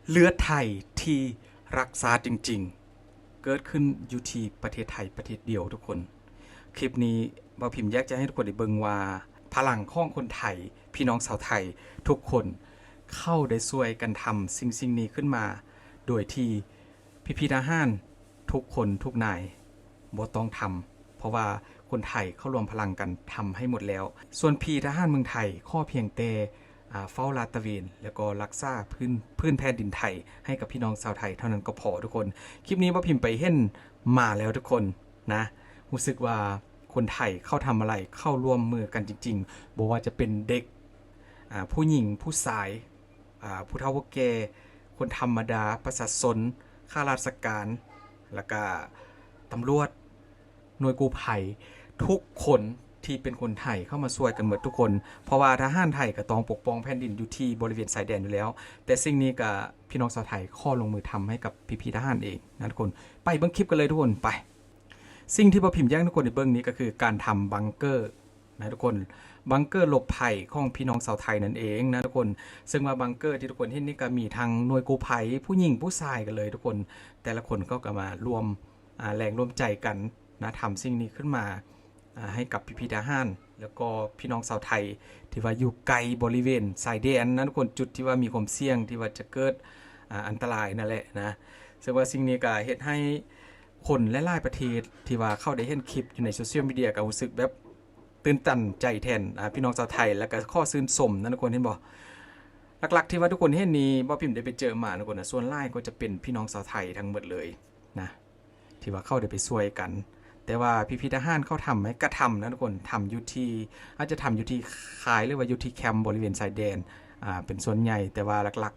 ເລືອດໄທທີ່ລັກຊາດຈິງໆ ເກີດຂຶ້ນຢູ່ທີ່ປະເທດໄທປະເທດດຽວທຸກຄົນ. ຄລິບນີ້ບ່າວພິມຢາກຈະໃຫ້ທຸກຄົນໄດ້ເບິ່ງວ່າ ພະລັງຂອງຄົນໄທ, ພີ່ນ້ອງຊາວໄທທຸກຄົນ ເຂົາໄດ້ຊ່ວຍກັນທຳສິ່ງໆນີ້ຂຶ້ນມາ ໂດຍທີ່ ພີ່ໆທະຫານທຸກຄົນທຸກນາຍບໍ່ຕ້ອງທຳ ເພາະວ່າຄົນໄທເຂົ້າລວມພະລັງກັນທຳໃຫ້ໝົດແລ້ວ. ສ່ວນພີ່ທະຫານເມືອງໄທ ຂໍພຽງແຕ່ ອາ ເຝົ້າລາດຕະເວນ ແລ້ວກໍຮັກສາພື້ນ ພື້ນແຜ່ນດິນໄທໃຫ້ກັບພີ່ນ້ອງຊາວໄທເທົ່ານັ້ນກໍພໍທຸກຄົນ. ຄລິບນີ້ບ່າວພິມໄປເຫັນມາແລ້ວທຸກຄົນນະ ຮູ້ສຶກວ່າຄົນໄທເຂົາທຳອະໄລ ເຂົາຮ່ວມມືກັນຈິງໆ ບໍ່ວ່າຈະເປັນເດັກ ອາ ຜູ້ຍິງ ຜູ້ຊາຍ ອາ ຜູ້ເຖົ້າຜູ້ແກ່ ຄົນທຳມະດາ ປະຊາຊົນ ຂ້າລາຊະການ ແລ້ວກະຕຳຫຼວດ ໜ່ວຍກູ້ໄພ ທຸກຄົນທີ່ເປັນຄົນໄທເຂົ້າມາຊ່ວຍກັນໝົດທຸກຄົນ ເພາະວ່າທະຫານໄທກໍຕ້ອງປົກປ້ອງແຜ່ນດິນຢູ່ທີ່ບໍລິເວນຊາຍແດນຢູ່ແລ້ວ. ແຕ່ສິ່ງນີ້ກະ ພີ່ນ້ອງຊາວໄທຂໍລົງມືທຳໃຫ້ກັບພີ່ໆທະຫານເອງນະທຸກຄົນ. ໄປເບິ່ງຄລິບກັນເລີຍທຸກຄົນ ໄປ. ສິ່ງທີ່ບ່າວພິມຢາກໃຫ້ທຸກຄົນໄດ້ເບິ່ງນີ້ກໍຄືການທຳບັງເກີ ນະທຸກຄົນ ບັງເກີຫຼົບໄພຂອງພີ່ນ້ອງຊາວໄທນັ້ນເອງນະທຸກຄົນ. ເຊິ່ງວ່າບັງເກີທີ່ທຸກຄົນເຫັນນີ້ກໍມີທັງໜ່ວຍກູ້ໄພ ຜູ້ຍິງຜູ້ຊາຍກັນເລີຍທຸກຄົນ ແຕ່ລະຄົນເຂົາກໍມາລວມ ອາ ແຮງລວມໃຈກັນນະ ທຳສິ່ງນີ້ຂຶ້ນມາ ອາ ໃຫ້ກັບພີ່ໆທະຫານ ແລ້ວກໍພີ່ນ້ອງຊາວໄທທີ່ວ່າຢູ່ໃກ້ບໍລິເວນຊາຍແດນນະທຸກຄົນ ຈຸດທີ່ວ່າມີຄວາມສ່ຽງທີ່ວ່າຈະເກີດ ອາ ອັນຕະລາຍນັ້ນແຫຼະນະ. ເຊິ່ງວ່າສິ່ງນີ້ກໍເຮັດໃຫ້ຄົນຫຼາຍໆປະເທດທີ່ວ່າເຂົາໄດ້ເຫັນຄລິບຢູ່ໃນໂຊຊຽວມີເດຍ ກໍຮູ້ສຶກແບບ ຕື່ນຕັນໃຈແທນ ອາ ພີ່ນ້ອງຊາວໄທ ແລ້ວກໍຂໍຊື່ນຊົມນະທຸກຄົນ ເຫັນບໍ່? ຫຼັກໆທີ່ວ່າທຸກຄົນເຫັນນີ້ ບ່າວພິມໄດ້ໄປເຈີມານະທຸກຄົນນະ ສ່ວນຫຼາຍກໍຈະເປັນພີ່ນ້ອງຊາວໄທທັງໝົດເລີຍນະ ທີ່ວ່າເຂົາໄດ້ໄປຊ່ວຍກັນ. ແຕ່ວ່າພີ່ໆທະຫານເຂົາທຳໃຫ້ກະທຳນະທຸກຄົນ ທຳຢູ່ທີ່ ອາດຈະທຳຢູ່ທີ່ຄ້າຍ ຫຼືວ່າຢູ່ທີ່ແຄມບໍລິເວນຊາຍແດນ ອາ ເປັນສ່ວນໃຫຍ່ ແຕ່ວ່າຫຼັກ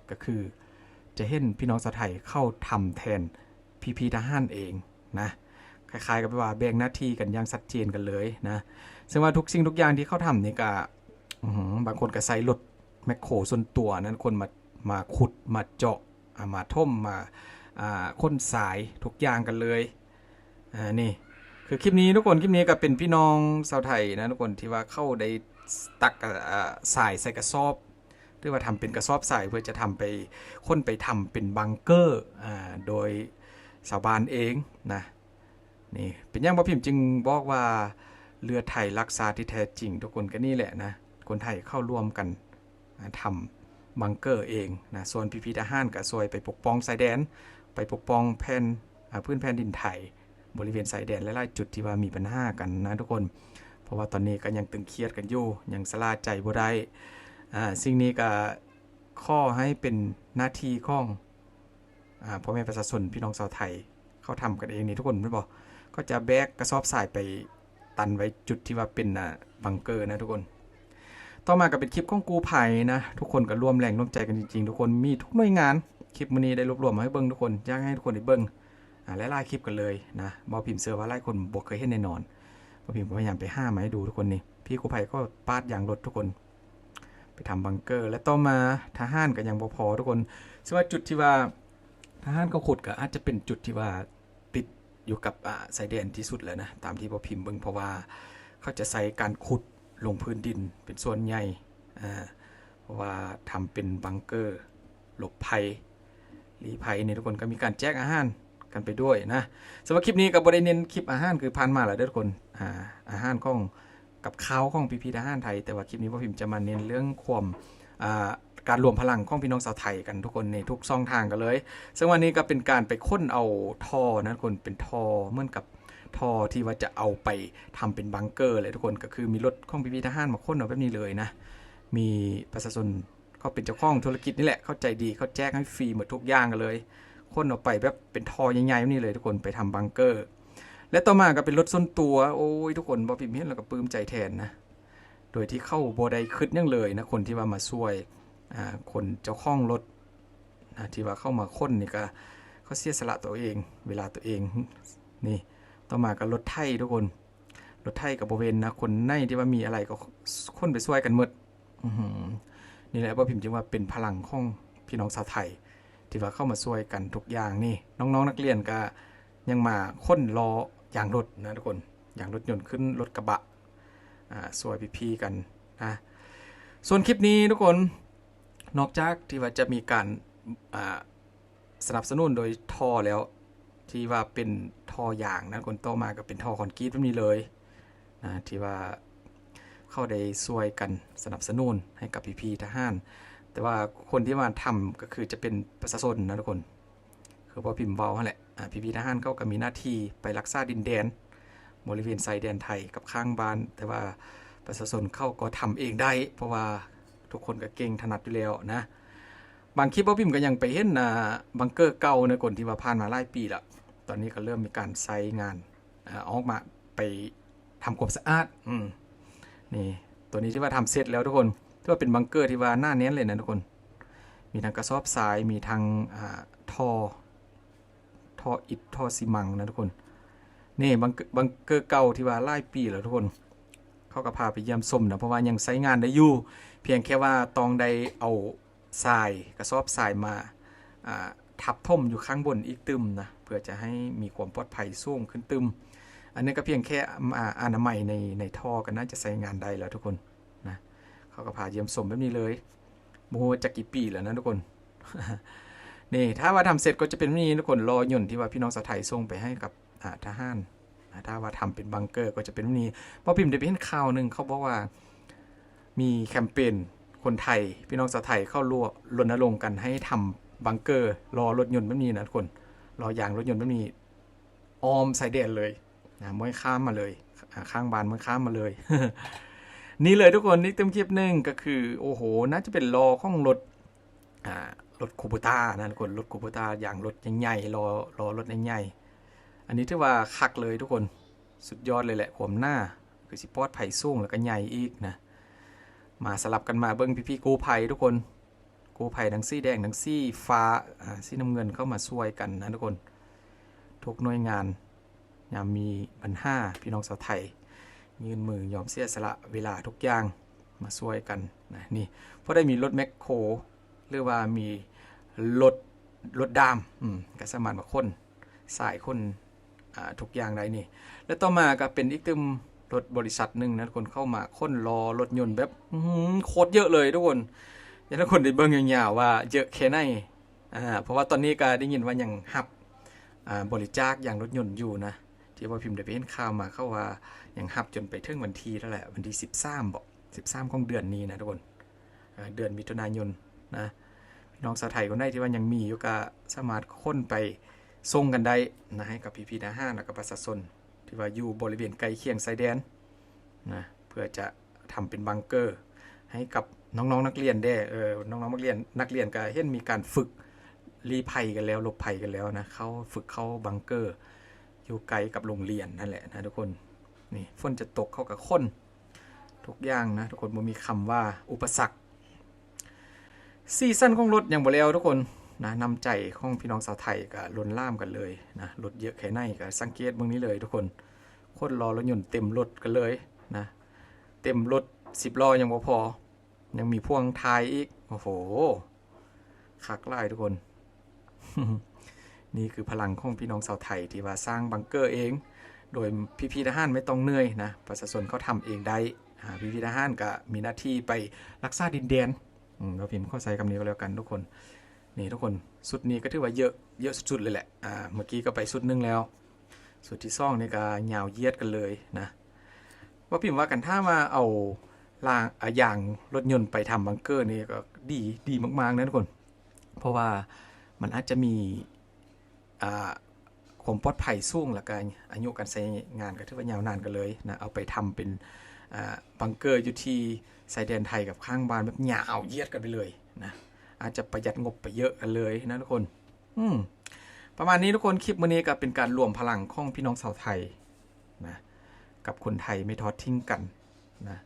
ໆ ກໍຄືຈະເຫັນພີ່ນ້ອງຊາວໄທເຂົາທຳແທນພີ່ໆທະຫານເອງນະ ຄ້າຍໆກັບແບບວ່າແບ່ງໜ້າທີ່ກັນຢ່າງຊັດເຈນກັນເລີຍນະ. ເຊິ່ງວ່າທຸກສິ່ງທຸກຢ່າງທີ່ເຂົາທຳນີ້ກະ ອື ບາງຄົນກະໃຊ້ລົດແມັກໂຄສ່ວນຕົວນັ້ນ ຄົນມາ ມາຂຸດ ມາເຈາະ ອາ ມາຖົມ ມາ ອາ ຂົນຊາຍ ທຸກຢ່າງກັນເລີຍ. ອາ ນີ້ຄືຄລິບນີ້ທຸກຄົນ ຄລິບນີ້ກໍເປັນພີ່ນ້ອງຊາວໄທນະທຸກຄົນ ທີ່ວ່າເຂົາໄດ້ຕັກ ອາ ຊາຍໃສ່ກະສອບ ຫຼືວ່າທຳເປັນກະສອບຊາຍ ເພື່ອຈະທຳໄປ ຂົນໄປທຳເປັນບັງເກີ ອາ ໂດຍຊາວບ້ານເອງນະ. ນີ້ເປັນຫຍັງບ່າວພິມຈຶ່ງບອກວ່າເລືອດໄທລັກຊາດທີ່ແທ້ຈິງທຸກຄົນ ກໍນີ້ແຫຼະນະ ຄົນໄທເຂົ້າຮ່ວມກັນ ອາ ທຳບັງເກີເອງນະ ສ່ວນພີ່ໆທະຫານກໍຊ່ວຍໄປປົກປ້ອງຊາຍແດນ ໄປປົກປ້ອງແຜ່ນ ອາ ພື້ນແຜ່ນດິນໄທ ບໍລິເວນຊາຍແດນຫຼາຍໆຈຸດທີ່ວ່າມີບັນຫາກັນນະທຸກຄົນ ເພາະວ່າຕອນນີ້ກໍຍັງຕຶງຄຽດກັນຢູ່ ຍັງຊະລ່າໃຈບໍ່ໄດ້. ອາ ສິ່ງນີ້ກໍຂໍໃຫ້ເປັນໜ້າທີ່ຂອງ ອາ ພໍ່ແມ່ປະຊາຊົນ ພີ່ນ້ອງຊາວໄທ ເຂົາທຳກັນເອງນີ້ທຸກຄົນ ແມ່ນບໍ່? ເຂົາຈະແບກກະສອບຊາຍໄປຕັນໄວ້ຈຸດທີ່ວ່າເປັນ ອາ ບັງເກີນະທຸກຄົນ. ຕໍ່ມາກໍເປັນຄລິບຂອງກູ້ໄພນະ ທຸກຄົນກໍລວມແຮງລວມໃຈກັນຈິງໆ ທຸກຄົນ ມີທຸກໜ່ວຍງານ. ຄລິບມື້ນີ້ໄດ້ລວບລວມມາໃຫ້ເບິ່ງທຸກຄົນ ຢາກໃຫ້ທຸກຄົນໄດ້ເບິ່ງ ອາ ຫຼາຍໆຄລິບກັນເລີຍນະ. ບ່າວພິມເຊື່ອວ່າຫຼາຍຄົນບໍ່ເຄີຍເຫັນແນ່ນອນ ບ່າວພິມກໍພະຍາຍາມໄປຫາມາໃຫ້ດູທຸກຄົນ. ນີ້ ພີ່ກູ້ໄພກໍປາດຢາງລົດທຸກຄົນ ໄປທຳບັງເກີ ແລະຕໍ່ມາທະຫານກໍຍັງບໍ່ພໍທຸກຄົນ. ເຊິ່ງວ່າຈຸດທີ່ວ່າທະຫານເຂົາຂຸດກໍອາດຈະເປັນຈຸດທີ່ວ່າຕິດຢູ່ກັບ ອາ ຊາຍແດນທີ່ສຸດແລ້ວນະ ຕາມທີ່ບ່າວພິມເບິ່ງ ເພາະວ່າເຂົາຈະໃຊ້ການຂຸດລົງພື້ນດິນເປັນສ່ວນໃຫຍ່ ອາ ເພາະວ່າທຳເປັນບັງເກີຫຼົບໄພ ລີ້ໄພນີ້ທຸກຄົນ ກໍມີການແຈກອາຫານກັນໄປດ້ວຍນະ. ສຳລັບຄລິບນີ້ກໍບໍ່ໄດ້ເນັ້ນຄລິບອາຫານຄືຜ່ານມາແລ້ວເດີທຸກຄົນ ອາ ອາຫານຂອງ ກັບຂ່າວຂອງພີ່ໆທະຫານໄທ ແຕ່ວ່າຄລິບນີ້ບ່າວພິມຈະມາເນັ້ນເລື່ອງຄວາມ ອາ ການລວມພະລັງຂອງພີ່ນ້ອງຊາວໄທກັນທຸກຄົນ ໃນທຸກຊ່ອງທາງກັນເລີຍ. ເຊິ່ງວ່ານີ້ກໍເປັນການໄປຂົນເອົາທໍ່ນະທຸກຄົນ ເປັນທໍ່ເໝືອນກັບທໍ່ທີ່ວ່າຈະເອົາໄປທຳເປັນບັງເກີແຫຼະທຸກຄົນ ກໍຄືມີລົດຂອງພີ່ໆທະຫານມາຂົນເອົາແບບນີ້ເລີຍນະ. ມີປະຊາຊົນ ເຂົາເປັນເຈົ້າຂອງທຸລະກິດນີ້ແຫຼະ ເຂົາໃຈດີ ເຂົາແຈກໃຫ້ຟຣີໝົດທຸກຢ່າງກັນເລີຍ ຂົນເອົາໄປແບບເປັນທໍ່ໃຫຍ່ໆແບບນີ້ເລີຍທຸກຄົນ ໄປທຳບັງເກີ. ແລະຕໍ່ມາກໍເປັນລົດສ່ວນຕົວ ໂອ້ຍ ທຸກຄົນ ບ່າວພິມເຫັນແລ້ວກໍປຶ້ມໃຈແທນນະ ໂດຍທີ່ເຂົາບໍ່ໄດ້ຄິດຫຍັງເລີຍນະ ຄົນທີ່ວ່າມາຊ່ວຍ ອາ ຄົນເຈົ້າຂອງລົດນະ ທີ່ວ່າເຂົາມາຂົນນີ້ ກໍເຂົາເສຍສະຫຼະຕົວເອງ ເວລາຕົວເອງ. ນີ້ ຕໍ່ມາກໍລົດໄຖທຸກຄົນ ລົດໄຖກໍບໍ່ເວັ້ນນະ ຄົນໃນທີ່ວ່າມີອະໄລກໍຂົນໄປຊ່ວຍກັນໝົດ. ອື ນີ້ແຫຼະ ບ່າວພິມຈຶ່ງວ່າເປັນພະລັງຂອງພີ່ນ້ອງຊາວໄທ ທີ່ວ່າເຂົ້າມາຊ່ວຍກັນທຸກຢ່າງ. ນີ້ ນ້ອງໆນັກຮຽນກໍຍັງມາຂົນລໍ້ຢາງລົດນະທຸກຄົນ ຢາງລົດຍົນຂຶ້ນລົດກະບະ ອາ ຊ່ວຍພີ່ໆກັນນະ. ສ່ວນຄລິບນີ້ທຸກຄົນ ນອກຈາກທີ່ວ່າຈະມີການ ອ່າ ສະໜັບສະໜູນໂດຍທໍ່ແລ້ວ ທີ່ວ່າເປັນທໍ່ຢາງນະທຸກຄົນ, ຕໍ່ມາກໍເປັນທໍ່ຄອນກຣີດແບບນີ້ເລີຍນະ ທີ່ວ່າເຂົາໄດ້ຊ່ວຍກັນສະໜັບສະໜູນໃຫ້ກັບພີ່ໆທະຫານ. ແຕ່ວ່າຄົນທີ່ມາທຳກໍຄືຈະເປັນປະຊາຊົນນະທຸກຄົນ, ຄືພໍ່ພິມເວົ້າຫັ້ນແຫຼະ. ອ່າ ພີ່ໆທະຫານເຂົາກໍມີໜ້າທີ່ໄປລັກສາດິນແດນບໍລິເວນຊາຍແດນໄທກັບຂ້າງບ້ານ, ແຕ່ວ່າປະຊາຊົນເຂົາກໍທຳເອງໄດ້ ເພາະວ່າທຸກຄົນກໍເກັ່ງຖະໜັດຢູ່ແລ້ວນະ. ບາງຄລິບບ່າວພິມກໍຍັງໄປເຫັນ ອ່າ ບັງເກີເກົ່ານະທຸກຄົນ ທີ່ວ່າຜ່ານມາຫຼາຍປີແລ້ວ, ຕອນນີ້ກໍເລີ່ມມີການໃຊ້ງານ ອ່າ ອອກມາໄປທຳຄວາມສະອາດ. ອືມ ນີ້ ຕົວນີ້ທີ່ວ່າທຳເສັດແລ້ວທຸກຄົນ, ຖືວ່າເປັນບັງເກີທີ່ວ່າໜາແໜ້ນເລີຍນະທຸກຄົນ. ມີທັງກະສອບຊາຍ, ມີທັງ ອ່າ ທໍ່ ທໍ່ອິດ ທໍ່ຊີມັງນະທຸກຄົນ. ນີ້ບັງເກີ ບັງເກີເກົ່າທີ່ວ່າຫຼາຍປີແລ້ວທຸກຄົນ, ເຂົາກໍພາໄປຢ້ຽມຊົມນະ ເພາະວ່າຍັງໃຊ້ງານໄດ້ຢູ່, ພຽງແຄ່ວ່າຕ້ອງໄດ້ເອົາຊາຍ ກະສອບຊາຍມາ ອ່າ ທັບຖົມຢູ່ຂ້າງບົນອີກຕື່ມນະ ເພື່ອຈະໃຫ້ມີຄວາມປອດໄພສູງຂຶ້ນຕື່ມ. ອັນນີ້ກໍພຽງແຄ່ ອ່າ ອະນາໄມໃນ ໃນທໍ່ກໍໜ້າຈະໃຊ້ງານໄດ້ແລ້ວທຸກຄົນນະ. ເຂົາກໍພາຢ້ຽມຊົມແບບນີ້ເລີຍ, ບໍ່ຮູ້ວ່າຈັກກີ່ປີແລ້ວນະທຸກຄົນ. ນີ້ ຖ້າວ່າທຳເສັດກໍຈະເປັນແບບນີ້ທຸກຄົນ, ລໍ້ຍົນທີ່ວ່າພີ່ນ້ອງຊາວໄທສົ່ງໄປໃຫ້ກັບ ອ່າ ທະຫານນະ. ຖ້າວ່າທຳເປັນບັງເກີກໍຈະເປັນແບບນີ້. ບ່າວພິມໄດ້ໄປເຫັນຂ່າວໜຶ່ງ ເຂົາບອກວ່າມີແຄມເປນຄົນໄທ ພີ່ນ້ອງຊາວໄທເຂົາລົນນະລົງກັນໃຫ້ທຳບັງເກີລໍ້ລົດຍົນແບບນີ້ນະທຸກຄົນ, ລໍ້ຢາງລົດຍົນແບບນີ້ ອ້ອມຊາຍແດນເລີຍນະ, ບໍ່ໃຫ້ຂ້າມມາເລີຍ, ອ່າ ຂ້າງບ້ານບໍ່ໃຫ້ຂ້າມມາເລີຍ. ນີ້ເລີຍທຸກຄົນ, ນີ້ເຕັມຄລິບໜຶ່ງກໍຄື ໂອ້ໂຫ ໜ້າຈະເປັນລໍ້ຂອງລົດ ອ່າ ລົດຄູໂບຕ້ານະທຸກຄົນ, ລົດຄູໂບຕ້າ ຢາງລົດໃຫຍ່ໆ, ລໍ້ ລໍ້ລົດໃຫຍ່ໆ. ອັນນີ້ຖືວ່າຄັກເລີຍທຸກຄົນ, ສຸດຍອດເລີຍແຫຼະ, ຄວາມໜາ ຄືຊິປອດໄພສູງ ແລ້ວກໍໃຫຍ່ອີກນະ. ມາສະຫຼັບກັນມາເບິ່ງພີ່ໆກູ້ໄພທຸກຄົນ, ກູ້ໄພທັງສີແດງ ທັງສີຟ້າ ອ່າ ສີນ້ຳເງິນເຂົ້າມາຊ່ວຍກັນນະທຸກຄົນ. ທຸກໜ່ວຍງານ ຍາມມີບັນຫາ ພີ່ນ້ອງຊາວໄທຍື່ນມືຍອມເສຍສະຫຼະເວລາທຸກຢ່າງມາຊ່ວຍກັນນະ. ນີ້ ຜູ້ໃດມີລົດແມັກໂຄ ຫຼືວ່າມີລົດ ລົດດ້າມ ອືມ ກໍສາມາດມາຂົນ ສາຍຂົນ ອ່າ ທຸກຢ່າງໄດ້ນີ້. ແລະຕໍ່ມາກໍເປັນອີກຕື່ມລົດບໍລິສັດໜຶ່ງນະທຸກຄົນ, ເຂົ້າມາຂົນລໍ້ລົດຍົນແບບ ອື ໂຄດເຍອະເລີຍທຸກຄົນ. ຢາກໃຫ້ທຸກຄົນໄດ້ເບິ່ງຍາວໆວ່າເຍອະແຄ່ໃດ. ອ່າ ເພາະວ່າຕອນນີ້ກໍໄດ້ຍິນວ່າຍັງຮັບ ອ່າ ບໍລິຈາກຢາງລົດຍົນຢູ່ນະ, ທີ່ວ່າພິມໄດ້ໄປເຫັນຂ່າວມາ ເຂົາວ່າຍັງຮັບຈົນໄປເຖິງວັນທີເທົ່າໃດ ວັນທີສິບສາມບໍ ສິບສາມຂອງເດືອນນີ້ນະທຸກຄົນ, ອ່າ ເດືອນມິຖຸນາຍົນນະ. ພີ່ນ້ອງຊາວໄທຄົນໃດທີ່ວ່າຍັງມີຢູ່ ກໍສາມາດຂົນໄປສົ່ງກັນໄດ້ນະ ໃຫ້ກັບພີ່ໆທະຫານ ແລະກໍປະຊາຊົນ ທີ່ວ່າຢູ່ບໍລິເວນໃກ້ຄຽງຊາຍແດນນະ ເພື່ອຈະທຳເປັນບັງເກີໃຫ້ກັບນ້ອງໆນັກຮຽນແດ່. ເອີ ນ້ອງໆນັກຮຽນ ນັກຮຽນກໍເຫັນມີການຝຶກລີ້ໄພກັນແລ້ວ ຫຼົບໄພກັນແລ້ວນະ, ເຂົ້າຝຶກເຂົ້າບັງເກີຢູ່ໃກ້ກັບໂຮງຮຽນນັ້ນແຫຼະນະທຸກຄົນ. ນີ້ ຝົນຈະຕົກ ເຂົາກໍຂົນທຸກຢ່າງນະທຸກຄົນ, ບໍ່ມີຄຳວ່າອຸປະສັກ. ສີສັນຂອງລົດຍັງບໍ່ແລ້ວທຸກຄົນນະ, ນ້ຳໃຈຂອງພີ່ນ້ອງຊາວໄທກໍລົ້ນຫຼາມກັນເລີຍນະ. ລົດເຍອະແຄ່ໃດກໍສັງເກດເບິ່ງນີ້ເລີຍທຸກຄົນ, ຂົນລໍ້ລົດຍົນເຕັມລົດກັນເລີຍນະ, ເຕັມລົດສິບລໍ້ຍັງບໍ່ພໍ ຍັງມີພວງທ້າຍອີກ. ໂອ້ໂຫ ຄັກຫຼາຍທຸກຄົນ. ນີ້ຄືພະລັງຂອງພີ່ນ້ອງຊາວໄທທີ່ວ່າສ້າງບັງເກີເອງ ໂດຍພີ່ໆທະຫານໄມ່ຕ້ອງເໜື່ອຍນະ, ປະຊາຊົນເຂົາທຳເອງໄດ້. ອ່າ ພີ່ໆທະຫານກະມີໜ້າທີ່ໄປລັກສາດິນແດນ. ອືມ ບ່າວພິມຂໍໃຊ້ຄຳນີ້ກໍແລ້ວກັນທຸກຄົນ. ນີ້ທຸກຄົນ, ຊຸດນີ້ກໍຖືວ່າເຍອະ ເຍອະສຸດໆເລີຍແຫຼະ. ອ່າ ເມື່ອກີ້ກໍໄປຊຸດໜຶ່ງແລ້ວ, ຊຸດທີສອງນີ້ກໍຍາວຢຽດກັນເລີຍນະ. ບ່າວພິມວ່າກັນ ຖ້າວ່າເອົາລາງ ອາ ຢາງລົດຍົນໄປທຳບັງເກີນີ້ກໍດີ ດີມາກໆນະທຸກຄົນ, ເພາະວ່າມັນອາດຈະມີ ອ່າ ຄວາມປອດໄພສູງ ແລ້ວກໍອາຍຸການໃຊ້ງານກໍຖືວ່າຍາວນານກັນເລີຍນະ. ເອົາໄປທຳເປັນ ອ່າ ບັງເກີຢູ່ທີ່ຊາຍແດນໄທກັບຂ້າງບ້ານ ແບບຍາວຢຽດກັນໄປເລີຍນະ, ອາດຈະປະຢັດງົບໄປເຍອະກັນເລີຍນະທຸກຄົນ. ອືມ ປະມານນີ້ທຸກຄົນ, ຄລິບມື້ນີ້ກໍເປັນການລວມພະລັງຂອງພີ່ນ້ອງຊາວໄທນະ ກັບຄົນໄທໄມ່ທອດຖິ້ມກັນນະ.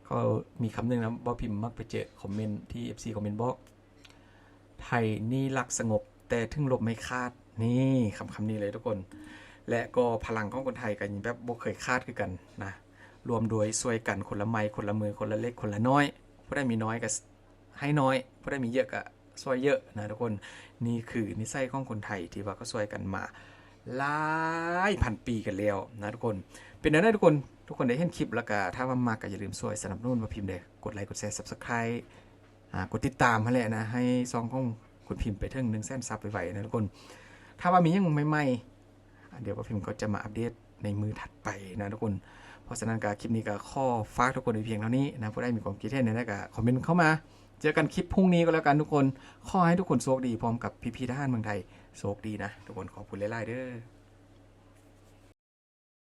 ເຂົາມີຄຳໜຶ່ງນະ, ບ່າວພິມມັກໄປເຈີຄອມເມັນທີ່ ເອັຟຊີ ຄອມເມັນບອກ, ໄທນີ້ລັກສະຫງົບ ແຕ່ເຖິງລົບໄມ່ຂາດ. ນີ້ ຄຳ ຄຳນີ້ເລີຍທຸກຄົນ. ແລະກໍພະລັງຂອງຄົນໄທກໍຍັງແບບບໍ່ເຄີຍຂາດຄືກັນນະ, ລວມດ້ວຍຊ່ວຍກັນ ຄົນລະໄມ້ ຄົນລະມື ຄົນລະເລັກ ຄົນລະນ້ອຍ. ຜູ້ໃດມີນ້ອຍກໍໃຫ້ນ້ອຍ, ຜູ້ໃດມີເຍອະກໍຊ່ວຍເຍອະນະທຸກຄົນ. ນີ້ຄືນິໄສຂອງຄົນໄທທີ່ວ່າກໍຊ່ວຍກັນມາຫຼາຍພັນປີກັນແລ້ວນະທຸກຄົນ. ເປັນແນວໃດທຸກຄົນ? ທຸກຄົນໄດ້ເຫັນຄລິບແລ້ວກໍ ຖ້າວ່າມັກກໍຢ່າລືມຊ່ວຍສະໜັບສະໜູນບ່າວພິມເດ້, ກົດໄລ ກົດແຊ ຊັບສະໄຄຣບ໌ ອ່າ ກົດຕິດຕາມຫັ້ນແຫຼະນະ, ໃຫ້ຊ່ອງຂອງ ຄຸນພິມໄປເຖິງໜຶ່ງແສນຊັບໄວໆນະທຸກຄົນ. ຖ້າວ່າມີຫຍັງໃໝ່ໆ ດຽວບ່າວພິມກໍຈະມາອັບເດດໃນມື້ຖັດໄປນະທຸກຄົນ. ເພາະສະນັ້ນກໍຄລິບນີ້ກໍຂໍຝາກທຸກຄົນໄວ້ພຽງເທົ່ານີ້ນະ. ຜູ້ໃດມີຄວາມຄິດເຫັນແນວໃດກໍຄອມເມັນເຂົ້າມາ. ເຈີກັນຄລິບພລຸ່ງນີ້ກໍແລ້ວກັນທຸກຄົນ. ຂໍໃຫ້ທຸກຄົນໂຊກດີພ້ອມກັບພີ່ໆທະຫານເມືອງໄທ. ໂຊກດີນະທຸກຄົນ. ຂອບຄຸນຫຼາຍໆເດີ້.